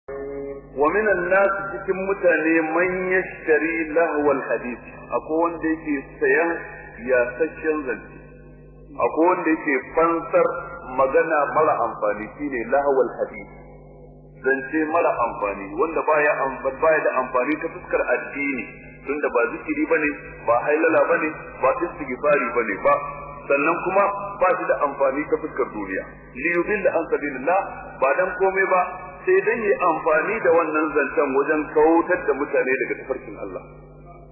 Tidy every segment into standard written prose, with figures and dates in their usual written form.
Wa minan nas, cikin mutane, man yashtari lahwal hadith, akwai wanda yake sayan yasasshen zance, akwai wanda yake fansar magana mara amfani, shine lahwal hadith, zance mara amfani wanda baya da amfani ta fuskar addini, tunda ba zikiri bane, ba hailala bane, ba istighfari bane ba, sannan kuma ba shi da amfani ta fuskar duniya. Li yudilla an sabilillah, ba dan komai ba sai dan yi amfani da wannan zancen wajen kautar da mutane daga tafarkin Allah,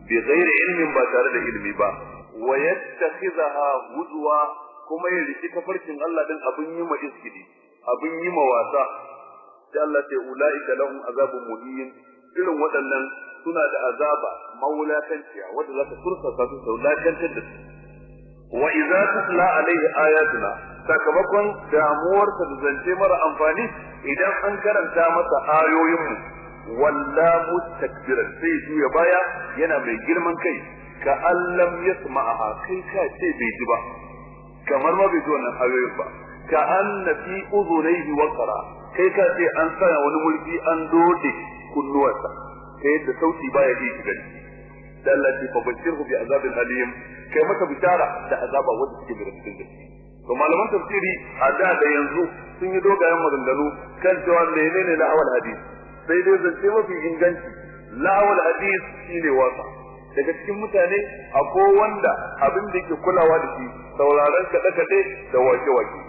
bi ghairi ilmin, ba tare da ilimi ba, wa yattakhidha huzwa, kuma ya riki tafarkin Allah din abin yi ma izgidi, abin yi ma wasa. Sai Allah ce ulaika lahum azabun muhin, irin waɗannan suna da azaba mawulakanciya wanda za ta tursasa su, wulakantar da su. Wa idza tutla alaihi ayatuna, sakamakon damuwarsa da zance mara amfani, idan an karanta masa ayoyinmu, walla mustakbiran, sai juya baya yana mai girman kai, ka allam yasma'aha, kai ka ce bai ji ba, kamar ma bai ji wannan ayoyin ba, ka anna fi udhunayhi waqra, kai ka ce an sa wani mulki an dode kunnuwarsa ta yadda sauti baya iya shiga ciki. Da Allah ce fa bashirhu bi azabin alim, kai masa bishara da azaba wanda suke da rafin gaske. To malaman tafsiri a da da yanzu sun yi dogayen maganganu kan cewa menene la'awal hadis. Sai dai zance mafi inganci, la'awal hadis shine wasa. Daga cikin mutane akwai wanda abin da yake kulawa da shi sauraron kaɗe-kaɗe da wake-wake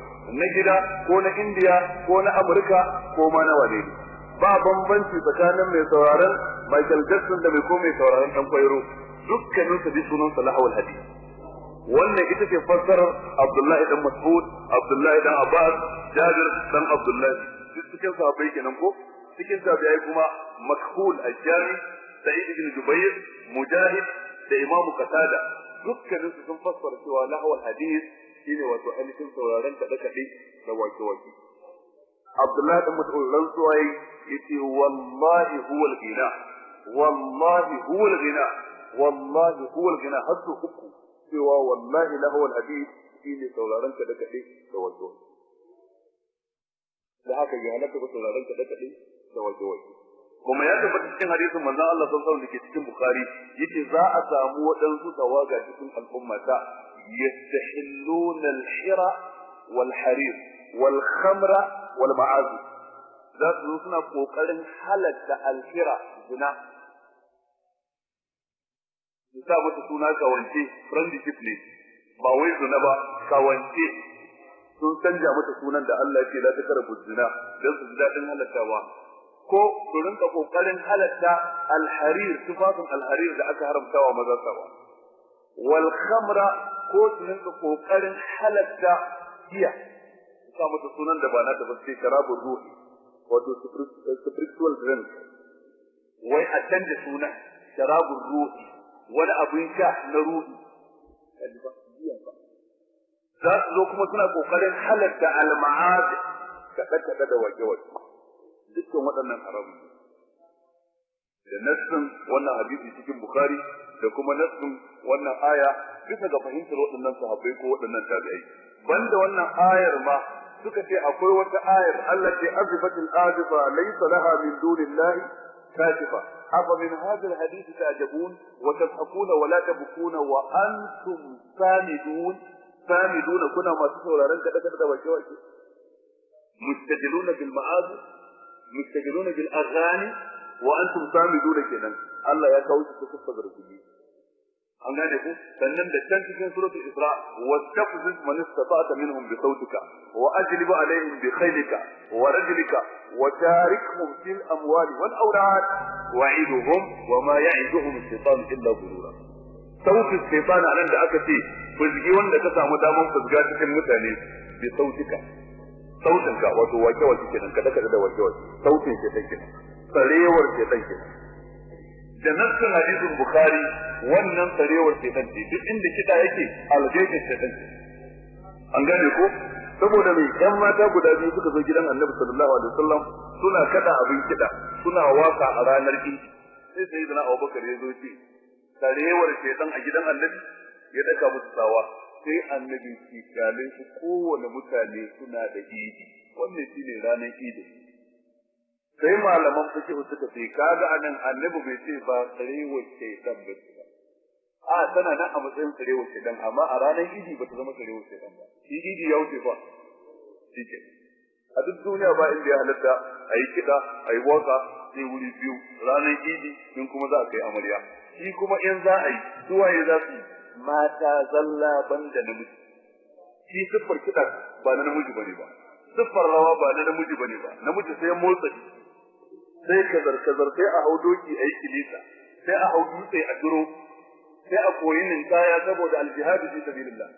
na gida ko na Indiya ko na Amurka ko ma na wane ne. Ba bambanci tsakanin mai sauraron Michael Jackson da mai ko mai sauraron dan kwairo, dukkanin su bi sunan salahul hadis. Wannan ita ce fassarar Abdullahi dan Mas'ud, Abdullahi dan Abbas, Jabir dan Abdullahi, duk cikin sahabbai kenan, ko cikin tabi'ai kuma Makhul al-Jami, Sa'id ibn Jubair, Mujahid da Imam Qatada, dukkanin su sun fassara cewa lahawal hadis shine wato ainihin sauraron kaɗe-kaɗe da wake-wake. Abdullahi dan Mas'ud rantsuwa yace wallahi huwa al-ghina, wallahi huwa al-ghina, wallahi huwa al-ghina, har su uku, cewa wallahi lahu al-hadith shine sauraron ka da kade da wato. Da haka ya halatta ba sauraron ka da kade da wato. Kuma ya tabbata cikin hadisin manzon Allah sallallahu alaihi wasallam dake cikin Bukhari, yace za a samu waɗansu tawaga cikin al'umma ta yastahilluna al-hira wal harir wal khamra wal ma'azif, za su zo suna kokarin halatta alhira, zina, su sa mata suna kawance, friendship ne, ba wai zina ba, kawance. Sun canja mata sunan da Allah ce la ta karabu zina dan su ji dadin halattawa, ko su rinka kokarin halatta alharir, tufafin alharir da aka haramtawa maza sawa, wal khamra, ko su rinka kokarin halatta giya, su sa mata sunan da ba na ta ba, sai sharabur ruhi, wato spiritual drink, wai a canja sunan sharabur ruhi, wani abin sha na ruhi. Za su zo kuma suna kokarin halatta al-ma'ad, kaɗe kaɗe da wake wake. Dukkan waɗannan haramun ne da nassin wannan hadisi cikin Bukhari da kuma nassin wannan aya, bisa ga fahimtar waɗannan sahabbai ko waɗannan tabi'ai. Banda wannan ayar ma, suka ce akwai wata ayar, Allah ce azifatil azifa laysa laha min dunillahi kashifa, afa min hadha alhadith ta'jabun wa tadhakuna wa la tabkuna wa antum samidun. Samiduna, kuna masu sauraron kada kada da wake wake, mustajiluna bil ma'azif, mustajiluna bil aghani wa antum samiduna. Kenan Allah ya kawo shi kusa da rukuni, an gane ku. Sannan da can cikin suratul Isra, wastafziz man istata'ta minhum bi sautika wa ajlib alaihim bi khaylika wa rajlika wa sharikhum fil amwali wal awlad wa'iduhum wa ma ya'iduhum ash-shaytan illa ghurura. Sautin shaytan anan da aka ce fuzgi wanda ka samu daman fuzga cikin mutane bi sautika, sautinka, wato wake wake kenan, kada kada da wake wake, sautin shaytan kenan, tsarewar shaytan kenan. Da nassin hadisin Bukhari, wannan tsarewar shaytan ce, duk inda kiɗa yake algaitin shaytan ce, an gane ko. Saboda mai yan mata guda biyu suka zo gidan Annabi sallallahu alaihi wasallam suna kada abin kiɗa, suna waka a ranar Idi. Sai Sayyidina Abubakar ya zo ce tsarewar shaytan a gidan Annabi, ya daka musu tsawa. Sai Annabi ki kyale su, kowane mutane suna da Idi, wannan shine ranar Idi. Sai malaman fiqh suka ce kaga anan annabi bai ce ba sarewar shaytan ba. A tana nan a matsayin sarewar shaytan, amma a ranar idi ba ta zama sarewar shaytan ba. Shi idi ya wuce fa. Shike. A duk duniya ba inda ya halatta a yi kiɗa, a yi waka, sai wuri biyu, ranar idi in kuma za a kai amarya. Shi kuma in za a yi, suwaye za su yi? Mata zalla banda namiji. Shi siffar kiɗa ba na namiji bane ba. Siffar rawa ba na namiji bane ba. Namiji sai motsa sai kazar kazar, sai a hau doki a yi kilisa, sai a hau dutse a duro, sai a koyi ninkaya saboda aljihadu fi sabilillah.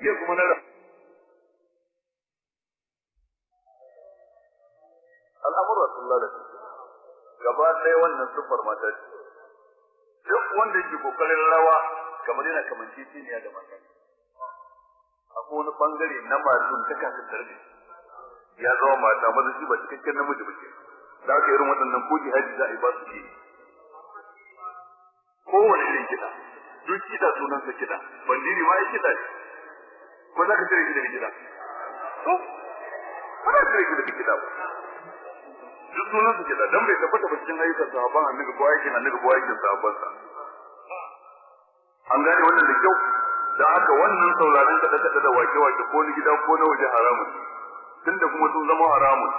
Ke kuma na al'amuran sun lalace gaba ɗaya. Wannan siffar mata ce. Duk wanda yake kokarin rawa kamar yana kamanceceniya da mata. Akwai wani bangare na mazun ta kafin tarbi ya zama mata maza, shi ba cikakken namiji ba ke. Da aka irin waɗannan ko jihadi za a yi ba su ke. Kowane irin kiɗa, duk kiɗa sunansa kiɗa, bandiri ma ya kiɗa ne. Ko za ka cire shi daga kiɗa? To, ba za ka cire shi daga kiɗa ba. Duk sunansa kiɗa, dan bai tabbata ba cikin ayyukan sahabban annabi ko aikin annabi ko aikin sahabbansa. An gane wannan da kyau? Da haka wannan sauraron kaɗe-kaɗe da wake-wake ko na gida ko na waje haramun. Tunda kuma sun zama haramun,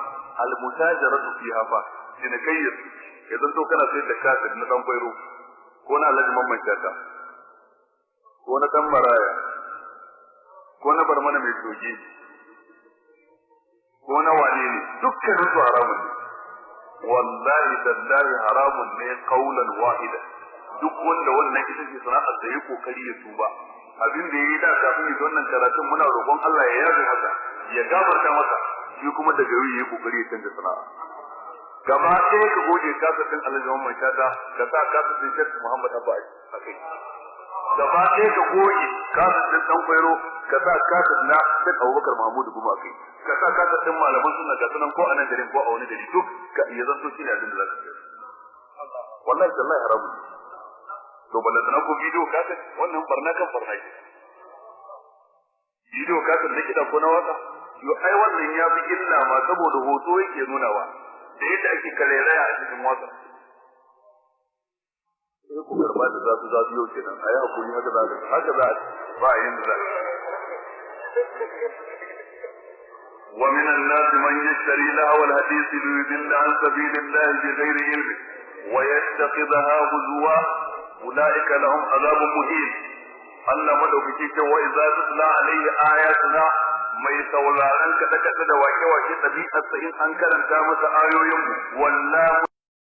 almutajaratu fiha fa cinikayyar ya zanto kana sayar da kafir na dan kwairo ko na Alhaji Mamman Shata ko na dan Maraya ko na Barmana mai toge ko na wane ne, dukkanin su haramun ne. Wallahi tallahi haramun ne qaulan wahida. Duk wanda wannan ita ce sana'ar da ya kokari ya tuba. Abin da yayi da kafin ya wannan karatun muna roƙon Allah ya yafe masa, ya gafarta masa. Shi kuma daga yau yayi kokari ya canza sana'a. Gaba ɗaya ka goge kasafin Alhaji Mamman Shata, ka sa kasafin Sheikh Muhammad Abba a kai. Gaba ɗaya ka goge kasafin Dan Kwairo, ka sa kasafin na Sheikh Abubakar Mahmud Guma a kai. Ka sa kasafin malaman sunna ga sunan ko a nan garin ko a wani gari, duk ka iya zanto shine abin da za ka sayar. Wallahi tallahi haramun ne. To balantana ko bidiyo kaset, wannan barna kan barna ke. Bidiyo kaset na kiɗa ko na waka, yo ai wannan ya fi illa ma saboda hoto yake nunawa da yadda ake kalairaya a cikin waka. Sai ku karba da zafi zafi yau kenan, a yi hakuri haka za haka za ba a yin da za. ومن الناس من يشتري لهو الحديث ليضل عن سبيل الله بغير علم ويتخذها هزوا أولئك لهم عذاب مهين. Allah madaukaki ce wa idza tutla alaihi ayatuna, mai sauraron kaɗe-kaɗe da wake-wake ɗabi'arsa in an karanta masa ayoyin wallahu